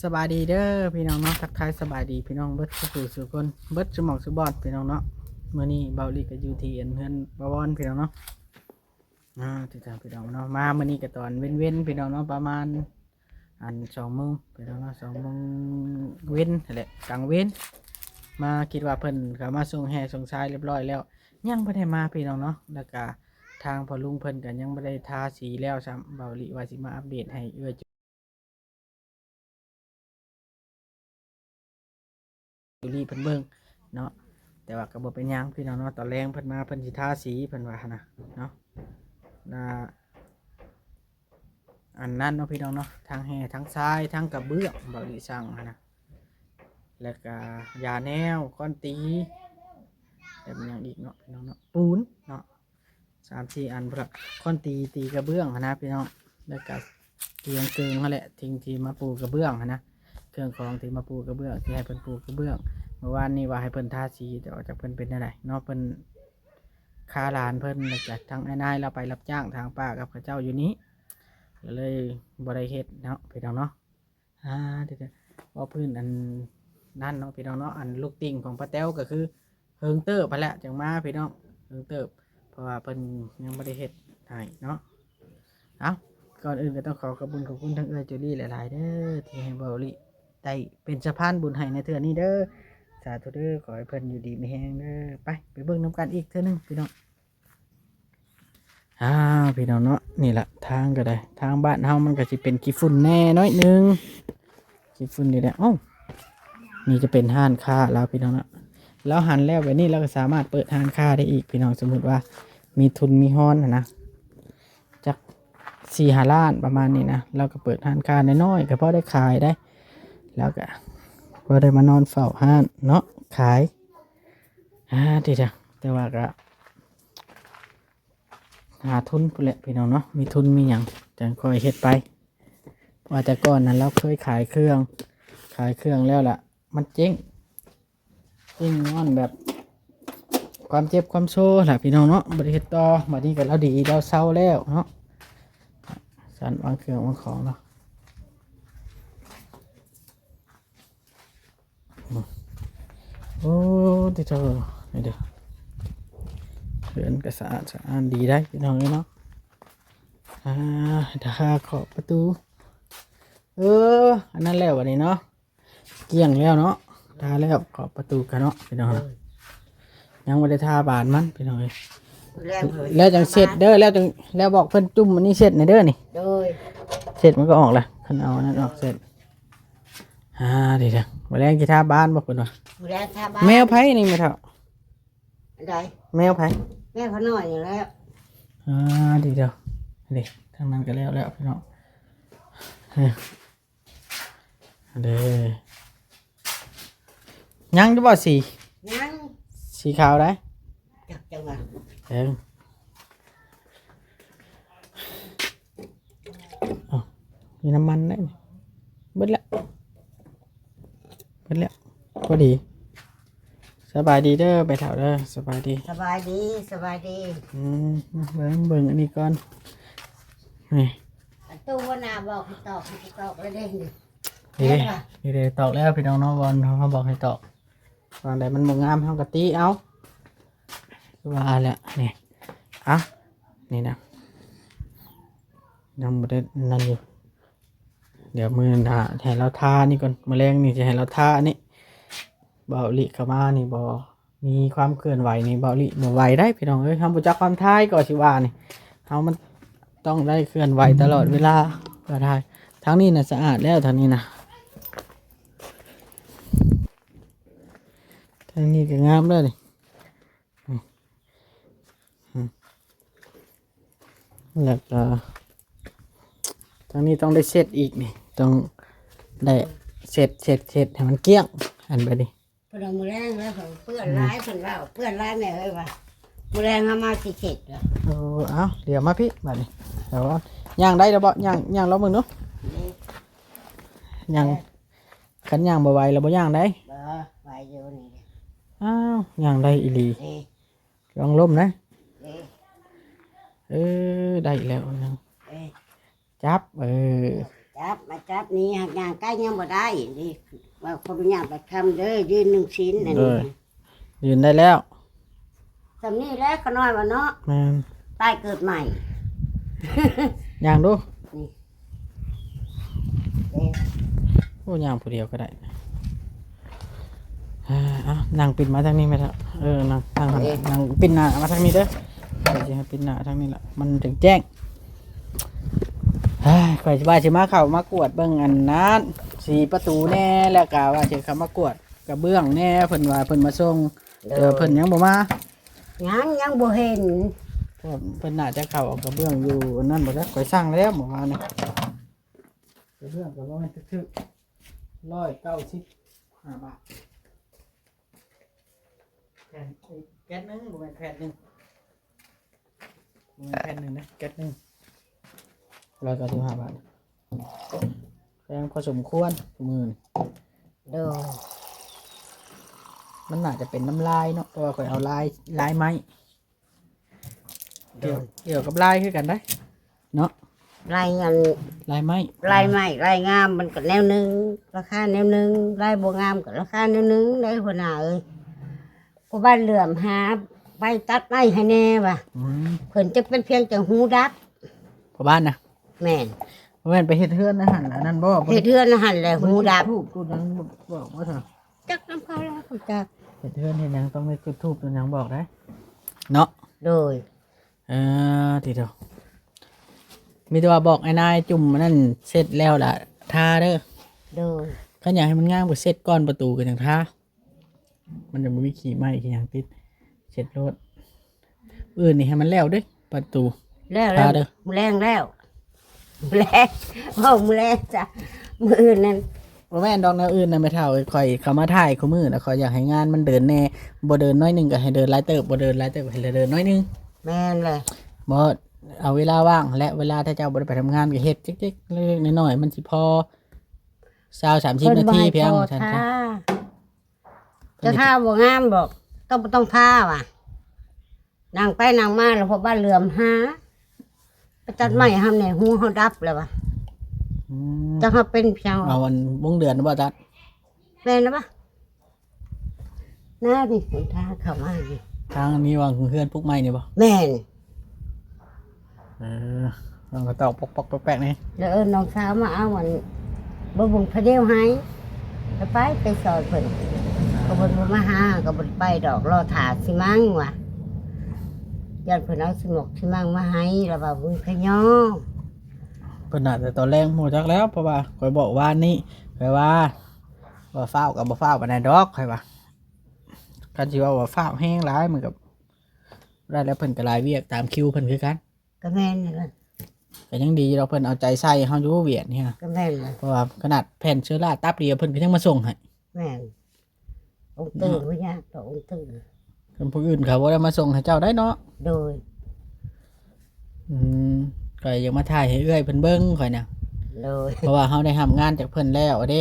ສະບາຍດີເດີພີ່ນ້ອງເນາະ ທັກທາຍສະບາຍດີພີ່ນ້ອງເບິດສູ່ຜູ້ສູ່ຄົນ ເບິດສູ່ໝ່ອງສູ່ບ່ອນພີ່ນ້ອງເນາະ. ມື້ນີ້ເບົາອີ່ຫຼີກໍຢູ່ທີ່ອັນເຮືອນບ່າວອນພີ່ນ້ອງເນາະ. ອ່າ ຕິດຕາມພີ່ນ້ອງເນາະ ມາມື້ນີ້ກໍຕອນເວັນໆ ພີ່ນ້ອງເນາະ ປະມານອັນສອງໂມງພີ່ນ້ອງເນາະ ສອງໂມງເວັນຫັ້ນແຫຼະ ກາງເວັນ. ມາຄິດວ່າເພິ່ນເຂົ້າມາສົ່ງແຮ່ສົ່ງຊາຍຮຽບຮ້ອຍແລ້ວ ຍັງບໍ່ໄດ້ມາພີ່ນ້ອງເນາະ. ແລ້ວກະທາງພໍ່ລຸງເພິ່ນກໍຍັງບໍ່ໄດ້ທາສີແລ້ວຊ້ຳ ເບົາອີ່ຫຼີວ່າຊິມາອັບເດດໃຫ້ເອື້ອຍ ຈູລີເພິ່ນເບິ່ງເນາະ. ແຕ່ວ່າກໍບໍ່ເປັນຫຍັງພີ່ນ້ອງເນາະ ຕອນແລງເພິ່ນມາເພິ່ນຊິທາສີເພິ່ນວ່າຫັ້ນນະເນາະ. ລະອັນນັ້ນເນາະພີ່ນ້ອງເນາະ ທັງແຮ່ທັງຊາຍທັງກະເບື້ອງ ເບົາອີ່ຫຼີສັ່ງຫັ້ນນະ ແລ້ວກະຢາແນວ ຄ້ອນຕີ ແລ້ວມີຫຍັງອີກເນາະພີ່ນ້ອງເນາະ ປູນເນາະ ສາມສີ່ອັນພຸ້ນລະ ຄ້ອນຕີ ຕີກະເບື້ອງຫັ້ນນະພີ່ນ້ອງ. ແລ້ວກະຕຽງເຕີງຫັ້ນແຫຼະ ສິ່ງທີ່ມາປູກະເບື້ອງຫັ້ນນະ ເຄື່ອງຂອງທີ່ມາປູກະເບື້ອງ ທີ່ໃຫ້ເພິ່ນປູກະເບື້ອງ. ເມື່ອວານນີ້ວ່າໃຫ້ເພິ່ນທາສີ ແຕ່ວ່າຈັກເພິ່ນເປັນແນວໃດເນາະ ເພິ່ນຄາຫຼານເພິ່ນ ແລ້ວກະທາງອ້າຍນາຍລາວໄປຮັບຈ້າງທາງປ່າກັບເຂົາເຈົ້າຢູ່ນີ້ ກໍເລີຍບໍ່ໄດ້ເຮັດເນາະພີ່ນ້ອງເນາະ. ອ່າ ດຽວໆ ເວົ້າພື້ນອັນນັ້ນເນາະພີ່ນ້ອງເນາະ ອັນລູກຕິ່ງຂອງປ້າແຕ້ວກໍຄືເຫິງເຕີບຫັ້ນແຫຼະຈັ່ງມາພີ່ນ້ອງ ເຫິງເຕີບ ເພາະວ່າເພິ່ນຍັງບໍ່ໄດ້ເຮັດໃຫ້ເນາະ. ເອົ້າ ກ່ອນອື່ນກໍຕ້ອງຂໍຂອບຄຸນຂອບຄຸນທາງເອື້ອຍຈູລີຫຼາຍໆເດີ ທີ່ໃຫ້ເບົາອີ່ຫຼີໄດ້ເປັນສະພານບຸນໃຫ້ໃນເທື່ອນີ້ເດີ ສາທຸເດີ ຂໍໃຫ້ເພິ່ນຢູ່ດີມີແຮງເດີ. ໄປ ໄປເບິ່ງນຳກັນອີກເທື່ອໜຶ່ງພີ່ນ້ອງ. ອ່າ ພີ່ນ້ອງເນາະ ນີ້ລະທາງກໍໄດ້ ທາງບ້ານເຮົາມັນກໍຊິເປັນຂີ້ຝຸ່ນແດ່ໜ້ອຍໜຶ່ງ ຂີ້ຝຸ່ນນີ້ແຫຼະ. ເອົ້າ ນີ້ຈະເປັນຮ້ານຄ້າລາວພີ່ນ້ອງເນາະ ລາວຫັນແລ້ວແບບນີ້ລາວກໍສາມາດເປີດຮ້ານຄ້າໄດ້ອີກພີ່ນ້ອງ. ສົມມຸດວ່າມີທຶນມີຮອນຫັ້ນນະ ຈັກສີ່ຫ້າລ້ານປະມານນີ້ນະ ລາວກໍເປີດຮ້ານຄ້ານ້ອຍໆ ກໍພໍໄດ້ຂາຍໄດ້. ລາວກໍພໍໄດ້ມານອນເຝົ້າຮ້ານເນາະ ຂາຍ. ອ່າ ທີ່ຈະ ແຕ່ວ່າກໍ ຫາທຶນພຸ້ນແຫຼະພີ່ນ້ອງເນາະ ມີທຶນມີຫຍັງຈັ່ງຄ່ອຍເຮັດໄປ. ວ່າແຕ່ກ່ອນນັ້ນລາວເຄີຍຂາຍເຄື່ອງ ຂາຍເຄື່ອງແລ້ວລະມັນເຈັ້ງ ເຈັ້ງຍ້ອນແບບຄວາມເຈັບຄວາມໂຊລະພີ່ນ້ອງເນາະ ບໍ່ໄດ້ເຮັດຕໍ່. ບັດນີ້ກໍລາວດີ ລາວເຊົາແລ້ວເນາະ ຊັ້ນວາງເຄື່ອງວາງຂອງເນາະ. ໂອ້ ຕິໂທ ນີ້ເດີ ເຮືອນກໍສະອາດສະອ້ານດີໄດ໋ພີ່ນ້ອງເອີຍເນາະ. ອ່າ ທາຂອບປະຕູ ເອີ ອັນນັ້ນແລ້ວບັດນີ້ເນາະ ກ້ຽງແລ້ວເນາະ ທາແລ້ວຂອບປະຕູກັນເນາະພີ່ນ້ອງ. ຍັງບໍ່ໄດ້ທາບານມັນພີ່ນ້ອງເອີຍ ແລ້ວຈັ່ງເຊັດເດີ ແລ້ວຈັ່ງ ແລ້ວບອກເພິ່ນຈຸ້ມອັນນີ້ເຊັດໃນເດີນີ້. ໂດຍ ເຊັດມັນກໍອອກລະ ຄັນເອົາອັນນັ້ນອອກເຊັດ. ອ່າ ດີເດີ ມື້ແລງຊິທາບານບໍ່ເພິ່ນວ່າ ມື້ແລງທາບານ. ແມວໃຜນີ້ແມ່ເຖົ້າ ອັນໃດ ແມວໃຜ ແມວຂ້ານ້ອຍນີ້ແຫຼະ. ອ່າ ດີເດີ ນີ້ທາງນັ້ນກໍແລ້ວແລ້ວພີ່ນ້ອງ ເດ້ ຍັງຢູ່ບໍ່ສີ ຍັງ ສີຂາວໄດ໋ ຈັກຈັ່ງວ່າ ເອີ ເອົ້າ ມີນ້ຳມັນໄດ໋ ເບິດແລ້ວ ເບິດແລ້ວ ພໍດີ. ສະບາຍດີເດີ ໄປເຖົ້າເດີ ສະບາຍດີ ສະບາຍດີ ສະບາຍດີ. ອືມ ເບິ່ງ ເບິ່ງອັນນີ້ກ່ອນ ນີ້ ອັນຕູ້ຫົວໜ້າບອກໃຫ້ຕອກ ໃຫ້ຕອກແລ້ວເດ້ ນີ້ ນີ້ເດ້ ນີ້ເດ້ ຕອກແລ້ວພີ່ນ້ອງເນາະ ບ່ອນເຮົາບອກໃຫ້ຕອກ ບ່ອນໃດມັນບໍ່ງາມເຮົາກໍຕິເອົາ ຄືວ່າແຫຼະ ນີ້ ເອົ້າ ນີ້ນະ ຍັງບໍ່ໄດ້ນັ້ນຢູ່ ດຽວມື້ໜ້າໃຫ້ລາວທານີ້ກ່ອນ ມື້ແລງນີ້ຊິໃຫ້ລາວທາອັນນີ້. ເບົາອີ່ຫຼີເຂົ້າມານີ້ບໍ່ມີຄວາມເຄື່ອນໄຫວນີ້ ເບົາອີ່ຫຼີບໍ່ໄຫວໄດ໋ພີ່ນ້ອງເອີຍ ເຮົາບໍ່ຈັກຄວາມທ້າຍກໍຊິວ່ານີ້ ເຮົາມັນຕ້ອງໄດ້ເຄື່ອນໄຫວຕະຫຼອດເວລາ ເພື່ອຖ່າຍ. ທາງນີ້ນະສະອາດແລ້ວ ທາງນີ້ນະ ທາງນີ້ກໍງາມແລ້ວນີ້. ອືມ ອືມ ແລ້ວກໍທາງນີ້ຕ້ອງໄດ້ເຊັດອີກນີ້ ຕ້ອງໄດ້ເຊັດ ເຊັດ ເຊັດໃຫ້ມັນກ້ຽງ ອັນແບບນີ້. ເພິ່ນວ່າມື້ແລງແລ້ວເພິ່ນເປື້ອນຫຼາຍ ອືມ ເພິ່ນເວົ້າເປື້ອນຫຼາຍແມ່ເອີຍວ່າ ມື້ແລງເຮົາມາຊິເຊັດວ່າ. ເອີ ເອົາ ດຽວມາພີ້ບາດນີ້ ດຽວ ຍ່າງໄດ້ແລ້ວບໍ່? ຍ່າງ ຍ່າງລອງເບິ່ງດູ ນີ້ ຍ່າງ ເອີ ຄັນຍ່າງບໍ່ໄຫວແລ້ວບໍ່ຍ່າງໄດ້. ບໍ່ ໄຫວຢູ່ນີ້. ອ້າວ ຍ່າງໄດ້ອີ່ຫຼີ. ເອີ ລອງລົ້ມນະ. ເອີ ເອີ ໄດ້ແລ້ວນະ. ເອີ ຈັບ ເອີ ຈັບມາຈັບນີ້ ຫາກຍ່າງໃກ້ຍັງບໍ່ໄດ້ເດ້. ວ່າຂໍອະນຸຍາດປະຄຳເດີ ຢືນໜຶ່ງຊີ້ນອັນນີ້ ເອີ ຢືນໄດ້ແລ້ວ. ສ່ຳນີ້ແຫຼະ ຂະນ້ອຍວ່າເນາະ. ແມ່ນ. ຕາຍເກີດໃໝ່. ຍ່າງດູ. ນີ້. ເດ້. ໂອ້ ຍ່າງຜູ້ດຽວກໍໄດ້. ເອີ ເອົາ ນັ່ງປິ່ນມາທາງນີ້ແມ່ນແລ້ວ. ເອີ ນັ່ງ ນັ່ງ ເອີ ນັ່ງປິ່ນໜ້າມາທາງນີ້ເດີ. ຂ້ອຍຊິໃຫ້ປິ່ນໜ້າທາງນີ້ລະ ມັນຈັ່ງແຈ້ງ. ເອີ ຂ້ອຍວ່າຊິມາເຂົ້າມາກວດເບິ່ງອັນນັ້ນ ສີປະຕູແດ່ ແລ້ວກະວ່າຊິເຂົ້າມາກວດກະເບື້ອງແດ່ ເພິ່ນວ່າເພິ່ນມາສົ່ງ. ໂດຍ. ແຕ່ວ່າເພິ່ນຍັງບໍ່ມາ. ຍັງ ຍັງບໍ່ເຫັນ. ເພິ່ນ ເພິ່ນໜ້າຈະເຂົ້າເອົາກະເບື້ອງຢູ່ອັນນັ້ນບໍ່ຈັກ. ຂ້ອຍສັ່ງແລ້ວເມື່ອວານນີ້. ກະເບື້ອງກໍບໍ່ແມ່ນຖືກໆ ຮ້ອຍເກົ້າສິບຫ້າບາດ. ແຜ່ນ ແກັດໜຶ່ງ ບໍ່ແມ່ນແຜ່ນໜຶ່ງ ບໍ່ແມ່ນແຜ່ນໜຶ່ງນະ ແກັດໜຶ່ງ ຮ້ອຍເກົ້າສິບຫ້າບາດ. ແພງພໍສົມຄວນມື້ນີ້. ໂດຍ. ມັນໜ້າຈະເປັນນ້ຳລາຍເນາະ ເພາະວ່າຂ້ອຍເອົາລາຍ ລາຍໄມ້. ກ່ຽວ ໂດຍ ກ່ຽວກັບລາຍຄືກັນໄດ໋ເນາະ. ລາຍອັນ ລາຍໄມ້ ລາຍໄມ້ ລາຍງາມມັນກໍແນວໜຶ່ງ ລາຄາແນວໜຶ່ງ ລາຍບໍ່ງາມກໍລາຄາແນວໜຶ່ງໄດ໋ຫົວໜ້າເອີຍ. ພໍ່ບ້ານເຫຼືອມຫາໄປຕັດໄມ້ໃຫ້ແດ່ວ່າ. ອືມ. ເພິ່ນຈະເປັນພຽງແຕ່ຫູດັບ. ພໍ່ບ້ານນະ? ແມ່ນ. ບໍ່ແມ່ນໄປເຮັດເຮືອນອັນຫັ້ນອັນນັ້ນບໍ່? ເຮັດເຮືອນອັນຫັ້ນແຫຼະຫູດັບ. ຈູດທູບຈູດຫຍັງບອກວ່າຊັ້ນ. ຈັກນຳເຂົາແລ້ວ ຈັກ. ເຮັດເຮືອນເຮັດຫຍັງຕ້ອງໄດ້ຈູດທູບຈູດຫຍັງບອກໄດ໋ເນາະ. ໂດຍ. ເອີ ຕິໂທ ມີແຕ່ວ່າບອກອ້າຍນາຍຈຸ່ມອັນນັ້ນເສັດແລ້ວລະທາເດີ. ໂດຍ. ຄັນຢາກໃຫ້ມັນງາມກໍເສັດກ່ອນປະຕູກໍຈັ່ງທາ ມັນຈະບໍ່ມີຂີ້ໄມ້ຂີ້ຫຍັງຕິດ ເສັດໂລດ. ມື້ອື່ນນີ້ໃຫ້ມັນແລ້ວເດີປະຕູ ແລ້ວ ທາເດີ. ມື້ແລງແລ້ວ ມື້ແລງ ເວົ້າມື້ແລງຈ້ະ ມື້ອື່ນນັ້ນ. ບໍ່ແມ່ນດອກແນວອື່ນນະແມ່ເຖົ້າເອີຍ ຂ້ອຍເຂົ້າມາຖ່າຍຄູ່ມື້ນະ ຂ້ອຍຢາກໃຫ້ງານມັນເດີນແດ່ ບໍ່ເດີນໜ້ອຍໜຶ່ງກໍໃຫ້ເດີນຫຼາຍເຕີບ ບໍ່ເດີນຫຼາຍເຕີບໃຫ້ເດີນໜ້ອຍໜຶ່ງ. ແມ່ນແຫຼະ. ບໍ່ ເອົາເວລາວ່າງ ແລະ ເວລາຖ້າເຈົ້າບໍ່ໄດ້ໄປທຳງານກໍເຮັດເລັກໆ ນ້ອຍໆ ມັນຊິພໍຊາວສາມສິບນາທີພຽງ ວ່າຊັ້ນຊະ. ເຈົ້າທ່າບໍ່ງາມບໍ່ ຕ້ອງ ບໍ່ຕ້ອງທ່າວ່າ. ນັ່ງໄປນັ່ງມາແລ້ວພວກບ້ານເຫຼືອມຫາ ໄປຕັດໄມ້ໃຫ້ເຮົາແດ່ ຫູເຮົາດັບແລ້ວວ່າ. ອືມ. ຈັກເຮົາເປັນຫຍັງ ເອົາອັນວົງເດືອນບໍ່ຕັດ? ແມ່ນແລ້ວວະ ໜ້ານີ້ຫົນທາງເຂົ້າມານີ້ ທາງນີ້ວ່າເຮືອນປຸກໃໝ່ນີ້ບໍ່? ແມ່ນ. ເອີ ນ້ອງກໍຕອກປອກໆແປກໆນີ້ ແລ້ວເອີ້ນນ້ອງສາວມາເອົາອັນ ບໍ່ບຸງພະເດວໃຫ້ ແລ້ວໄປ ໄປຊ່ອຍເພິ່ນ ກໍເພິ່ນບໍ່ມາຫາ ກໍບໍ່ໄດ້ໄປດອກ ລໍຖ້າຊິມັງວ່າ ຢ້ານເພິ່ນເອົາຊິໝົກຊິມັງມາໃຫ້ ລະວ່າບຸງພະຍອ ເພິ່ນໜ້າຈະຕອນແລງ ບໍ່ຈັກແລ້ວ ເພາະວ່າຂ້ອຍບອກວານນີ້ ຂ້ອຍວ່າ ວ່າຟ້າວກໍບໍ່ຟ້າວປານໃດດອກ ຂ້ອຍວ່າ ຄັນຊິເວົ້າວ່າຟ້າວແຮງຫຼາຍ ມັນກໍ ໄດ້ແລ້ວ ເພິ່ນກໍຫຼາຍວຽກຕາມຄິວເພິ່ນຄືກັນ. ກໍແມ່ນນັ້ນແຫຼະ ກໍຍັງດີດອກ ເພິ່ນເອົາໃຈໃສ່ເຮົາຢູ່ວຽກນີ້ນະ. ກໍແມ່ນແຫຼະ ເພາະວ່າຂະໜາດແຜ່ນເຊື້ອລາຕັບດຽວເພິ່ນກໍຍັງມາສົ່ງໃຫ້. ແມ່ນ ອົງຕື່ມ ບໍ່ຍາກດອກອົງຕື່ມ ຄັນຜູ້ອື່ນເຂົາບໍ່ໄດ້ມາສົ່ງໃຫ້ເຈົ້າໄດ້ເນາະ. ໂດຍ. ອືມ ຂ້ອຍຢາກມາຖ່າຍໃຫ້ເອື້ອຍເພິ່ນເບິ່ງຂ້ອຍນະ. ໂດຍ. ເພາະວ່າເຮົາໄດ້ຮັບງານຈາກເພິ່ນແລ້ວເດ້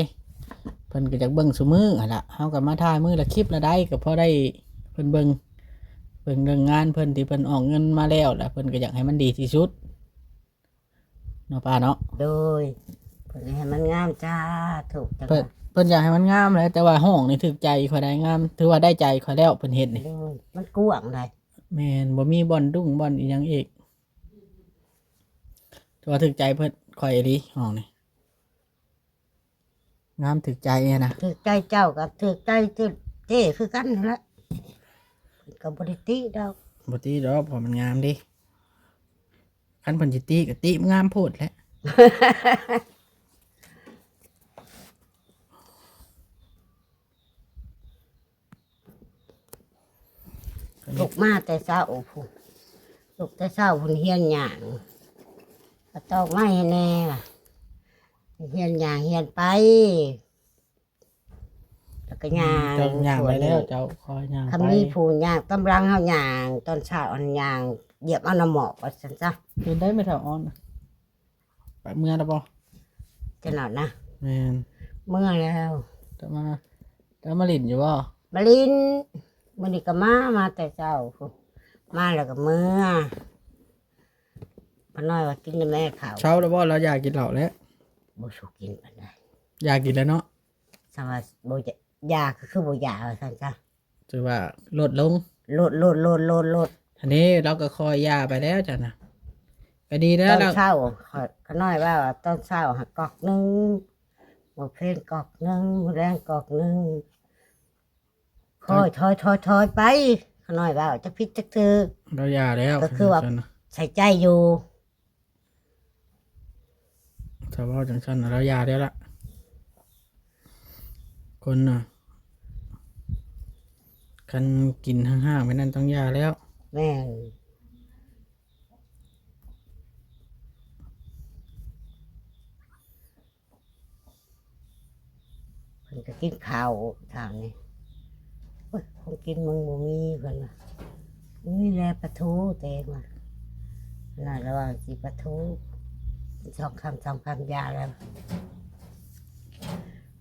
ເພິ່ນກໍຢາກເບິ່ງຊຸມື້ຫັ້ນລະ ເຮົາກໍມາຖ່າຍມື້ລະຄລິບລະໄດ້ ກໍພໍໄດ້ເພິ່ນເບິ່ງ ເບິ່ງເລື່ອງງານເພິ່ນທີ່ເພິ່ນອອກເງິນມາແລ້ວ ລະເພິ່ນກໍຢາກໃຫ້ມັນດີທີ່ສຸດເນາະປ້າເນາະ. ໂດຍ. ເພິ່ນໃຫ້ມັນງາມ ສາທຸ ເພິ່ນ ເພິ່ນຢາກໃຫ້ມັນງາມແຫຼະ ແຕ່ວ່າຫ້ອງນີ້ຖືກໃຈຂ້ອຍໄດ໋ ງາມ ຖືວ່າໄດ້ໃຈຂ້ອຍແລ້ວ ເພິ່ນເຮັດນີ້. ໂດຍ. ມັນກວ້າງໄດ໋. ແມ່ນ ບໍ່ມີບ່ອນດຸ້ງບ່ອນອີ່ຫຍັງອີກ ຖືວ່າຖືກໃຈເພິ່ນ ຂ້ອຍອີ່ຫຼີ ຫ້ອງນີ້. ງາມຖືກໃຈຫັ້ນນະ. ຖືກໃຈເຈົ້າກໍຖືກໃຈເຈ້ຄືກັນຫັ້ນແຫຼະ ກໍບໍ່ໄດ້ຕິດອກ. ບໍ່ຕິດອກ ເພາະມັນງາມເດ້. ຄັນເພິ່ນຊິຕິກໍຕິມັນງາມໂພດແຫຼະ. ລຸກມາແຕ່ເຊົ້າພຸ້ນ ລຸກແຕ່ເຊົ້າພຸ້ນ ຮຽນຍ່າງ ກະຕອກໄມ້ໃຫ້ແດ່ວ່າ ຮຽນຍ່າງ ຮຽນໄປ ແລ້ວກໍຍ່າງ. ເຈົ້າຍ່າງໄປແລ້ວ ເຈົ້າຄ່ອຍຍ່າງໄປ. ຄັນມີຜູ້ຍ່າງຕາມຫຼັງເຮົາຍ່າງ ຕອນເຊົ້າຫັ້ນຍ່າງຢຽບເອົານ້ຳໝອກວ່າຊັ້ນຊະ. ເປັນໄດ້ແມ່ເຖົ້າອ່ອນ ໄປເມືອແລ້ວບໍ່? ຈະນອນນະ. ແມ່ນ ເມືອແລ້ວ. ຈະມາ ຈະມາຫຼິ້ນຢູ່ບໍ່? ມາຫຼິ້ນ ມື້ນີ້ກໍມາ ມາແຕ່ເຊົ້າພຸ້ນ ມາແລ້ວກໍເມືອ. ປ້ານ້ອຍວ່າກິນແດ່ແມ່ເຂົ້າ. ເຊົາແລ້ວບໍ່? ລາວຢາກກິນເຫຼົ້າແລ້ວ. ບໍ່ສູ້ກິນປານໃດ. ຢາກິນແລ້ວເນາະ? ສຳວ່າບໍ່ຢາ ຢາກໍຄືບໍ່ຢາວ່າຊັ້ນຊະ. ຖືວ່າລົດລົງ. ລົດ ລົດ ລົດ ລົດ ລົດ. ອັນນີ້ລາວກໍຄ່ອຍຢາໄປແລ້ວຊັ້ນນະ. ກໍດີແລ້ວ. ຕອນເຊົ້າ ຂ້ານ້ອຍວ່າຕອນເຊົ້າຫາກອກໜຶ່ງ, ມື້ເພນກອກໜຶ່ງ, ມື້ແລງກອກໜຶ່ງ. ຄ່ອຍ ຄ່ອຍ ຄ່ອຍ ຄ່ອຍໄປ. ຂ້ານ້ອຍວ່າຈັກຜິດຈັກຖືກ. ລາວຢາແລ້ວ. ກໍຄືວ່າໃສ່ໃຈຢູ່. ຖ້າເວົ້າຈັ່ງຊັ້ນລາວຢ່າແລ້ວລະ. ຄົນນະ ຄັນກິນຫ້າງໆ ແບບນັ້ນຕ້ອງຢ່າແລ້ວ. ແມ່ນ. ເພິ່ນກໍກິນເຂົ້າທາງນີ້. ໂອ້ຍ ຂອງກິນມຶງບໍ່ມີ ເພິ່ນວ່າ. ມີແລປາທູແຕ່ວ່າ ນັ້ນລະວ່າຊິປາທູ ສອງຄຳສາມຄຳຢາແລ້ວ.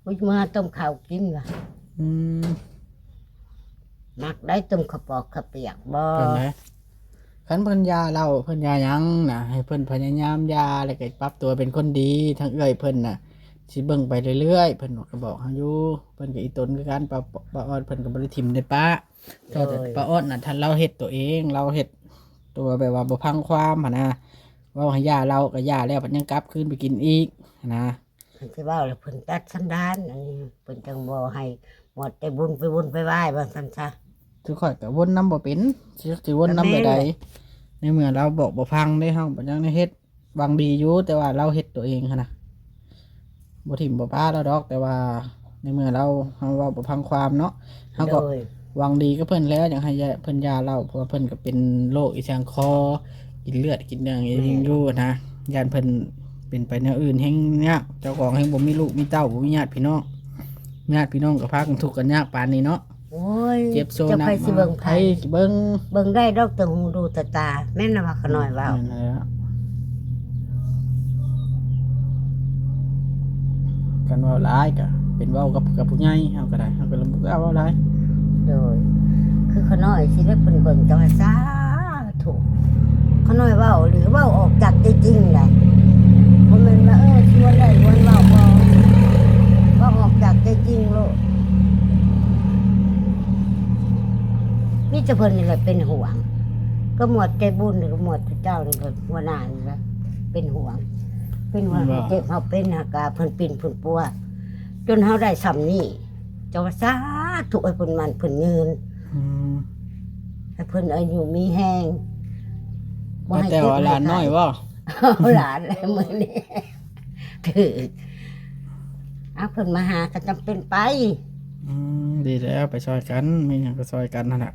ອຸ້ຍ ມາຕົ້ມເຂົ້າກິນວ່າ. ອືມ ມັກໄດ້ຕົ້ມເຂົ້າປອກເຂົ້າປຽກບໍ່? ເປັນໄດ? ຄັນເພິ່ນຢ່າເຫຼົ້າ ເພິ່ນຢ່າຫຍັງນະ ໃຫ້ເພິ່ນພະຍາຍາມຢ່າ ແລ້ວກໍປັບຕົວເປັນຄົນດີ. ທາງເອື້ອຍເພິ່ນນະ ຊິເບິ່ງໄປເລື້ອຍໆ ເພິ່ນກໍບອກເຮົາຢູ່. ເພິ່ນກໍອີ່ຕົນຄືກັນ ປ້າ ປ້າອອດເພິ່ນກໍບໍ່ໄດ້ຖິ້ມໄດ້ປະ. ໂດຍ ກໍແຕ່ປ້າອອດນະ ຖ້າລາວເຮັດຕົວເອງ ລາວເຮັດຕົວແບບວ່າບໍ່ຟັງຄວາມຫັ້ນນະ ເວົ້າໃຫ້ຢ່າ ລາວກໍຢ່າແລ້ວ ບັດຍັງກັບຄືນໄປກິນອີກຫັ້ນນະ. ຄັນຊິເວົ້າແລ້ວເພິ່ນຕັດສັນດານ ອັນນີ້ເພິ່ນຈັ່ງບໍ່ໃຫ້ໝວດໄດ້ບຸນໄປວຸນໄປວາຍ ວ່າຊັ້ນຊະ. ຄືຂ້ອຍກໍວົນນຳບໍ່ເປັນ ຊິ ຊິວົນນຳແບບໃດ? ກໍແມ່ນແຫຼະ ໃນເມື່ອລາວບອກບໍ່ຟັງເດ້ ເຮົາກໍຍັງໄດ້ເຮັດ ຫວັງດີຢູ່ ແຕ່ວ່າລາວເຮັດຕົວເອງຫັ້ນນະ ບໍ່ຖິ້ມບໍ່ປະລາວດອກ. ແຕ່ວ່າໃນເມື່ອລາວ ເຮົາເວົ້າບໍ່ຟັງຄວາມເນາະ ເຮົາກໍ ໂດຍ ຫວັງດີກັບເພິ່ນແລ້ວ ຢາກໃຫ້ເພິ່ນຢ່າເຫຼົ້າ ເພາະວ່າເພິ່ນກໍເປັນໂລກອີ່ຫຍັງຄໍ ກິນເລືອດກິນຫຍັງ ແມ່ນ ຢູ່ນະ ຢ້ານເພິ່ນເປັນໄປແນວອື່ນແຮ່ງຍາກ. ເຈົ້າຂອງແຮ່ງບໍ່ມີລູກມີເຕົ້າ ບໍ່ມີຍາດພີ່ນ້ອງ ຍາດພີ່ນ້ອງກໍພາກັນທຸກກັນຍາກປານນີ້ເນາະ. ໂອ້ຍ ເຈັບໂຊໜັກ ໃຜຊິເບິ່ງ ໃຜຊິເບິ່ງ ເບິ່ງໄດ້ດອກແຕ່ຫູດູແຕ່ຕາ. ແມ່ນລະວ່າຂ້ານ້ອຍເວົ້າ ແມ່ນແລ້ວ. ຄັນເວົ້າຫຼາຍກໍເປັນເວົ້າກັບ ກັບຜູ້ໃຫຍ່ ເຮົາກໍໄດ້ ເຮົາກໍບໍ່ກ້າເວົ້າຫຼາຍ. ໂດຍ ຄືຂ້ານ້ອຍຊິໄດ້ເພິ່ນເບິ່ງ ແຕ່ວ່າສາທຸ ຂ້ານ້ອຍເວົ້າອີ່ຫຼີ ເວົ້າອອກຈາກໃຈຈິງໄດ໋ ບໍ່ແມ່ນວ່າ ເອີ ຊວນໄດ້ຊວນເວົ້າ ບໍ່ ເວົ້າອອກຈາກໃຈຈິງໂລດ. ມີແຕ່ເພິ່ນນີ້ແຫຼະເປັນຫ່ວງ ກໍໝວດໃຈບຸນ ກໍໝວດເຈົ້ານີ້ ກໍຫົວໜ້ານີ້ແຫຼະເປັນຫ່ວງ ເປັນຫ່ວງ ແມ່ນບໍ່? ເຈັບເຮົາເປັນ ຫາກາເພິ່ນປິ່ນເພິ່ນປົວ ຈົນເຮົາໄດ້ຊ່ຳນີ້. ເຈົ້າວ່າສາທຸ ໃຫ້ເພິ່ນໝັ້ນເພິ່ນຍືນ ອືມ ໃຫ້ເພິ່ນອາຍຸມີແຮງ ບໍ່ໃຫ້ເຈັບໃຫ້ໄຂ້. ເອົາແຕ່ວ່າຫຼານນ້ອຍບໍ່? ເອົາຫຼານແລ້ວມື້ນີ້ ຖືກ ເອົາເພິ່ນມາຫາກໍຈຳເປັນໄປ. ອືມ ດີແລ້ວ ໄປຊ່ອຍກັນ ມີຫຍັງກໍຊ່ອຍກັນຫັ້ນລະ.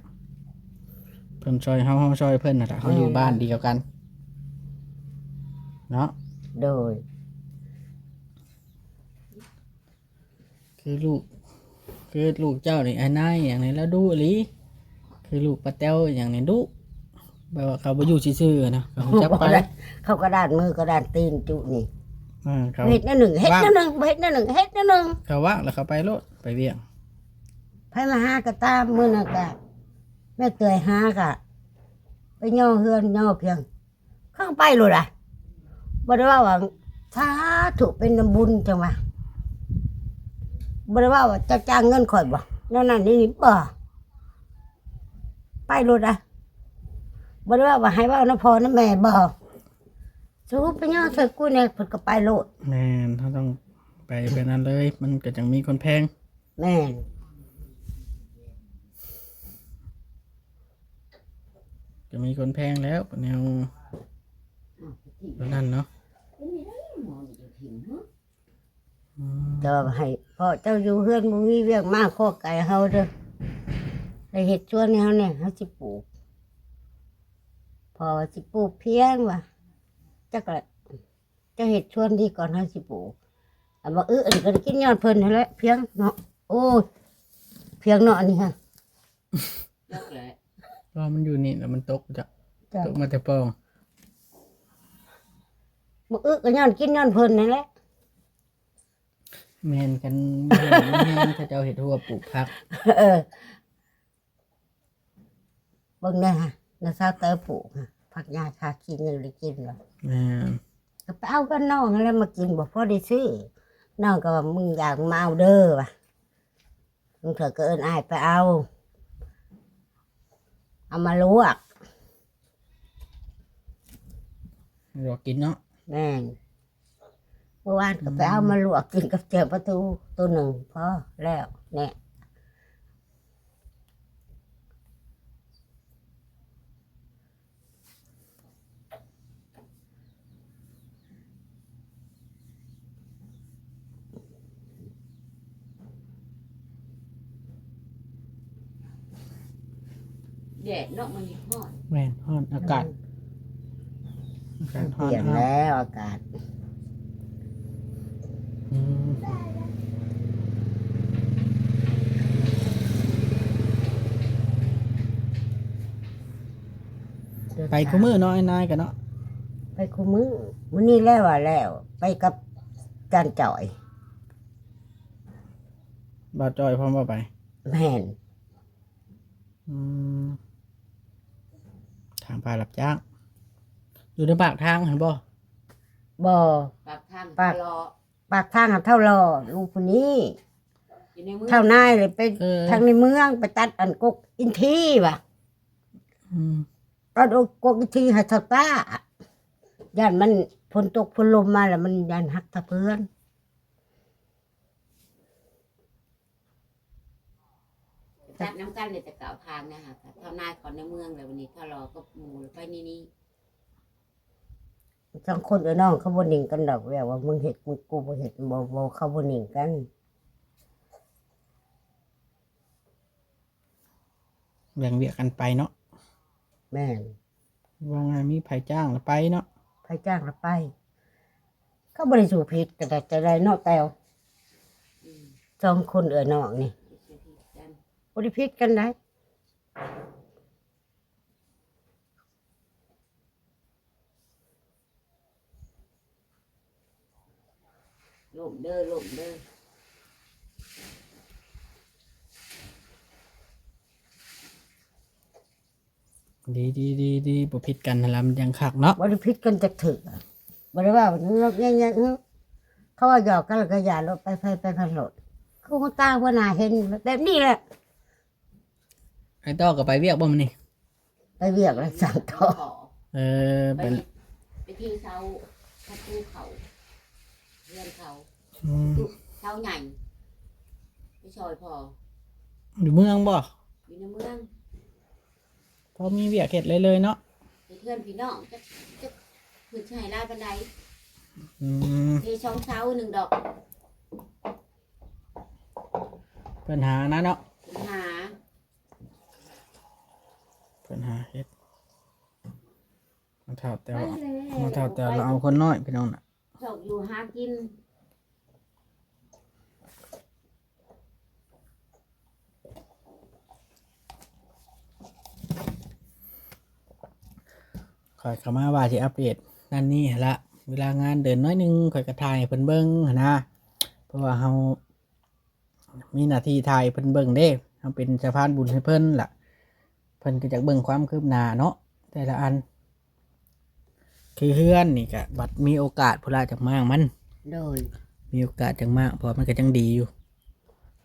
ເພິ່ນຊ່ອຍເຮົາ ເຮົາຊ່ອຍເພິ່ນຫັ້ນລະ ເຮົາຢູ່ ແມ່ນ ບ້ານດຽວກັນເນາະ. ໂດຍ ຄືລູກ ຄືລູກເຈົ້ານີ້ ອ້າຍນາຍຫຍັງນີ້ລາວດຸອີ່ຫຼີ ຄືລູກປ້າແຕ້ວຫຍັງນີ້ດຸ ແບບວ່າເຂົາບໍ່ຢູ່ຊື່ໆນະ ເຂົາຮູ້ຈັກໄປ ເຂົາກໍດ້ານມືກໍດ້ານຕີນຈຸນີ້. ເອີ ເຂົາເຮັດແນວໜຶ່ງ ເຮັດແນວໜຶ່ງ ບໍ່ເຮັດແນວໜຶ່ງ ເຮັດແນວໜຶ່ງ. ເຂົາວ່າງແລ້ວເຂົາໄປໂລດ ໄປວຽກ. ໃຜມາຫາກໍຕາມ ມື້ນັ້ນກໍແມ່ເຕີຍຫາກໍໄປຍໍເຮືອນຍໍພຽງ ເຂົາກໍໄປໂລດລະ ບໍ່ໄດ້ເວົ້າວ່າ ສາທຸ ເປັນນຳບຸນ ຈັ່ງວ່າ ບໍ່ໄດ້ເວົ້າວ່າ ເຈົ້າຈ້າງເງິນຂ້ອຍບໍ່ ແນວນັ້ນແນວນີ້ ບໍ່ ໄປໂລດລະ ບໍ່ໄດ້ເວົ້າວ່າ ໃຫ້ເວົ້ານຳພໍ່ນຳແມ່ບໍ່ ສູໄປຍໍຊ່ອຍກູແດ່ ເພິ່ນກໍໄປໂລດ. ແມ່ນ ເຮົາຕ້ອງໄປແບບນັ້ນເລີຍ ມັນກໍຈັ່ງມີຄົນແພງ. ແມ່ນ ກໍມີຄົນແພງແລ້ວ ແນວ ແບບນັ້ນເນາະ. ອືມ ແຕ່ວ່າໃຫ້ພໍ່ເຈົ້າຢູ່ເຮືອນ ບໍ່ມີວຽກມາຂໍໄກເຮົາເດີ້ ໄດ້ເຮັດສວນໃຫ້ເຮົາແດ່ ເຮົາຊິປູກ ພໍ່ວ່າຊິປູກພຽງວ່າ ຈັກລະ ເຈົ້າເຮັດສວນດີກ່ອນ ເຮົາຊິປູກ. ອັນບັກອຶອັນນີ້ກໍໄດ້ກິນຍ້ອນເພິ່ນຫັ້ນແຫຼະ ພຽງເນາະ. ໂອ້ຍ ພຽງເນາະ ອັນນີ້ຫັ້ນ ຈັກແຫຼະ ວ່າມັນຢູ່ນີ້ແລ້ວມັນຕົກ ຈັກ ຈັກ ຕົກມາແຕ່ປ່ອງ. ບັກອຶກໍຍ້ອນກິນຍ້ອນເພິ່ນຫັ້ນແຫຼະ. ແມ່ນ ຄັນມີແຮງ ເຂົາເຈົ້າເຮັດຮົ້ວປູກຜັກ. ເອີ ເບິ່ງແດ່ຫະ ນ້າສາວເຕີປູກຫະ ຜັກຫຍ້າຄາກິນຍັງໄດ້ກິນບໍ່? ແມ່ນ. ກໍໄປເອົາກັບນ້ອງຫັ້ນແຫຼະມາກິນ ບໍ່ພໍໄດ້ຊື້. ນ້ອງກໍວ່າ ມຶງຢາກມາເອົາເດີວ່າ ບາງເທື່ອກໍເອີ້ນອ້າຍໄປເອົາ ເອົາມາລວກ ລວກກິນເນາະ. ແມ່ນ ເມື່ອວານກໍໄປເອົາມາລວກກິນກັບແຈ່ວປາທູໂຕໜຶ່ງ ພໍແລ້ວແນ່. ແດດເນາະ ມື້ນີ້ຮ້ອນ. ແມ່ນ ຮ້ອນ ອາກາດ ອືມ ອາກາດຮ້ອນ ປ່ຽນແລ້ວອາກາດ. ອືມ ໄປຄູ່ມື້ເນາະ ອ້າຍນາຍກໍເນາະ. ໄປຄູ່ມື້ ມື້ນີ້ແລ້ວວ່າແລ້ວ ໄປກັບຈານຈ່ອຍ. ບ່າວຈ່ອຍພ້ອມບໍ່ໄປ? ແມ່ນ. ອືມ ທາງພາຮັບຈ້າງ ຢູ່ໃນປາກທາງຫັ້ນບໍ່? ບໍ່ ປາກທາງ ປາກ ເຖົ້າຫຼໍ່ ປາກທາງເຖົ້າຫຼໍ່ ຢູ່ຜູ້ນີ້ ຢູ່ໃນເມືອງ ເຖົ້ານາຍເລີຍໄປ ເອີ ທາງໃນເມືອງ ໄປຕັດອັນກົກອິນທີວ່າ. ອືມ ຕັດກົກອິນທີໃຫ້ເຖົ້າຕ້າ ຢ້ານມັນຝົນຕົກຝົນລົມມາແລ້ວ ມັນຢ້ານຫັກທັບເຮືອນ. ຕັດນຳກັນເລີຍ ແຕ່ເກົ່າທາງນະ ຫາກະເຖົ້ານາຍເຂົ້າໃນເມືອງ ແລ້ວບັດນີ້ເຖົ້າຫຼໍ່ກັບໝູ່ລະໄປນີ້ນີ້. ສອງຄົນເອື້ອຍນ້ອງເຂົາບໍ່ນິງກັນດອກ ແບບວ່າມຶງເຮັດ ມຶງ ກູບໍ່ເຮັດ ບໍ່ ບໍ່ ເຂົາບໍ່ນິງກັນ. ແບ່ງວຽກກັນໄປເນາະ. ແມ່ນ. ວ່າງ່າຍ ມີໃຜຈ້າງລະໄປເນາະ ໃຜຈ້າງລະໄປ ເຂົາບໍ່ໄດ້ສູ້ຜິດກັນ ແຕ່ໃດເນາະແຕ້ວ. ອືມ ສອງຄົນເອື້ອຍນ້ອງນີ້ ບໍ່ໄດ້ຜິດກັນ ບໍ່ໄດ້ຜິດກັນໃດ. ລົ້ມເດີ ລົ້ມເດີ ດີໆໆໆ ບໍ່ຜິດກັນຫັ້ນລະມັນຈັ່ງຄັກເນາະ. ບໍ່ໄດ້ຜິດກັນຈັກເທື່ອ ບໍ່ໄດ້ເວົ້າຫຍັງ ເຂົາເວົ້າຫຍອກກັນແລ້ວກໍຢ່າໂລດ ໄປໃຜໄປມັນໂລດ ຄືຫົວຕາຫົວໜ້າເຫັນແບບນີ້ແຫຼະ. ອ້າຍຕໍ່ກໍໄປວຽກບໍ່ມື້ນີ້? ໄປວຽກແລ້ວສັ່ງຕໍ່. ເອີ ໄປ ໄປ ໄປທີ່ເຊົາ ປະຕູເຂົາ ເຮືອນເຂົາ. ອືມ ເຊົາໃຫຍ່ ໄປຊ່ອຍພໍ່. ຢູ່ເມືອງບໍ່? ຢູ່ໃນເມືອງ. ພໍມີວຽກເຮັດເລື້ອຍໆເນາະ ເຮັດເຮືອນພີ່ນ້ອງ ຈັກ ຈັກເພິ່ນຊິໃຫ້ຫຼາຍປານໃດ. ອືມ ເທສອງເສົາໜຶ່ງດອກ. ເພິ່ນຫານະເນາະ ເພິ່ນຫາ ເພິ່ນຫາເຮັດ. ມາເຖົ້າແຕ່ວ ມາເຖົ້າແຕ່ວລະເອົາຄົນນ້ອຍ ພີ່ນ້ອງນະ ຊອກຢູ່ຫາກິນ. ຂ້ອຍເຂົ້າມາວ່າຊິອັບເດດນັ້ນນີ້ຫັ້ນລະ ເວລາງານເດີນໜ້ອຍໜຶ່ງ ຂ້ອຍກໍຖ່າຍໃຫ້ເພິ່ນເບິ່ງຫັ້ນນະ ເພາະວ່າເຮົາ ມີໜ້າທີ່ຖ່າຍເພິ່ນເບິ່ງເດ້ ເຮົາເປັນສະພານບຸນໃຫ້ເພິ່ນລະ ເພິ່ນກໍຢາກເບິ່ງຄວາມຄືບໜ້າເນາະ ແຕ່ລະອັນ. ຄືເຮືອນນີ້ກະບັດມີໂອກາດພຸ້ນລະຈັ່ງມ້າງມັນ. ໂດຍ ມີໂອກາດຈັ່ງມ້າງ ເພາະວ່າມັນກໍຍັງດີຢູ່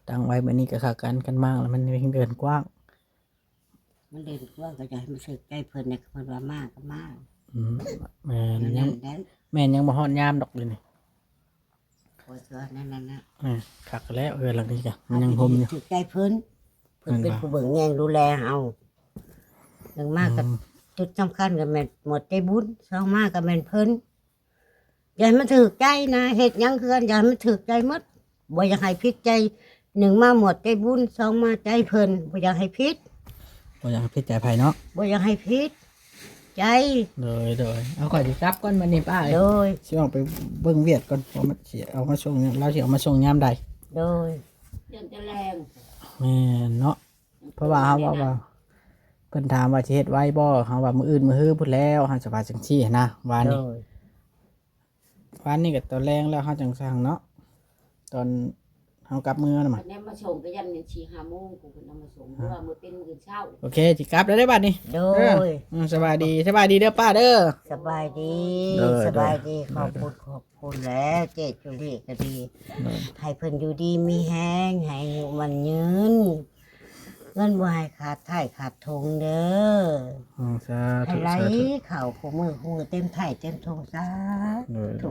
ຕັ້ງໄວ້ແບບນີ້ກໍຄັກກັນ ຄັນມ້າງລະມັນເດີນກວ້າງ. ມັນເດີນກວ້າງ ກໍຢາກໃຫ້ມັນຖືກໃຈເພິ່ນ ແຕ່ເພິ່ນວ່າມ້າງກໍມ້າງ. ອືມ ແມ່ນ ແນວນັ້ນແຫຼະ ແມ່ນຍັງບໍ່ຮອດຍາມດອກດຽວນີ້. ໂອ້ຍ ກໍນັ້ນນະ ເອີ ຄັກແລ້ວ ເຮືອນຫຼັງນີ້ກະມັນຍັງຮົ່ມຢູ່ ຖືກໃຈເພິ່ນ ເພິ່ນເປັນຜູ້ເບິ່ງແຍງດູແລເຮົາ. ໜຶ່ງມາກໍ ອືມ ຈຸດສຳຄັນກໍແມ່ນໝວດໃຈບຸນ ສອງມາກໍແມ່ນເພິ່ນ. ຢ່າໃຫ້ມັນຖືກໃຈນະ ເຮັດຫຍັງເຮືອນຢ່າໃຫ້ມັນຖືກໃຈໝົດ ບໍ່ຢາກໃຫ້ຜິດໃຈ. ໜຶ່ງມາໝວດໃຈບຸນ ສອງມາໃຈເພິ່ນ ບໍ່ຢາກໃຫ້ຜິດ ບໍ່ຢາກໃຫ້ຜິດໃຈໃຜເນາະ ບໍ່ຢາກໃຫ້ຜິດໃຈ. ໂດຍ ໂດຍ ເອົາ ຂ້ອຍຊິກັບກ່ອນບັດນີ້ປ້າເອີຍ. ໂດຍ ຊິອອກໄປເບິ່ງວຽກກ່ອນ ວ່າມັນຊິເອົາມາສົ່ງ ລາວຊິເອົາມາສົ່ງຍາມໃດ. ໂດຍ ຢ້ານຈະແລງ. ແມ່ນເນາະ ເພາະວ່າເຮົາເວົ້າວ່າ ເພິ່ນຖາມວ່າຊິເຮັດໄວບໍ່ ເຮົາວ່າມື້ອື່ນມື້ຮືພຸ້ນແລ້ວ ເຮົາຈະວ່າຈັ່ງຊີ້ຫັ້ນນະ ວານນີ້. ໂດຍ ວານນີ້ກໍຕອນແລງແລ້ວເຮົາຈັ່ງສັ່ງເນາະ ຕອນ ເຮົາກັບເມືອນຳ ແນມມາສົ່ງກໍຍັນສີ່ຫ້າໂມງ ຜູ້ເພິ່ນເອົາມາສົ່ງ ຫຼືວ່າມື້ເປັນມື້ອື່ນເຊົ້າ ໂອເຄ ຊິກັບແລ້ວເດີບາດນີ້ ໂດຍ ເອີ ສະບາຍດີ ສະບາຍດີເດີປ້າເດີ ສະບາຍດີ ໂດຍ ສະບາຍດີ ໂດຍ ຂອບຄຸນ ຂອບຄຸນແຫຼະ ເຈ້ຈູລີກໍດີ ໂດຍ ໃຫ້ເພິ່ນຢູ່ດີມີແຮງ ໃຫ້ອາຍຸໝັ້ນຍືນ ເງິນບໍ່ໃຫ້ຂາດໄຖ່ຂາດຖົງເດີ ອືມ ສາທຸ ໃຫ້ໄຫຼ ສາທຸ ເຂົ້າຄູ່ມື້ ຄູ່ມື້ ເຕັມໄຖ່ເຕັມຖົງ ສາ ໂດຍ ທຸ.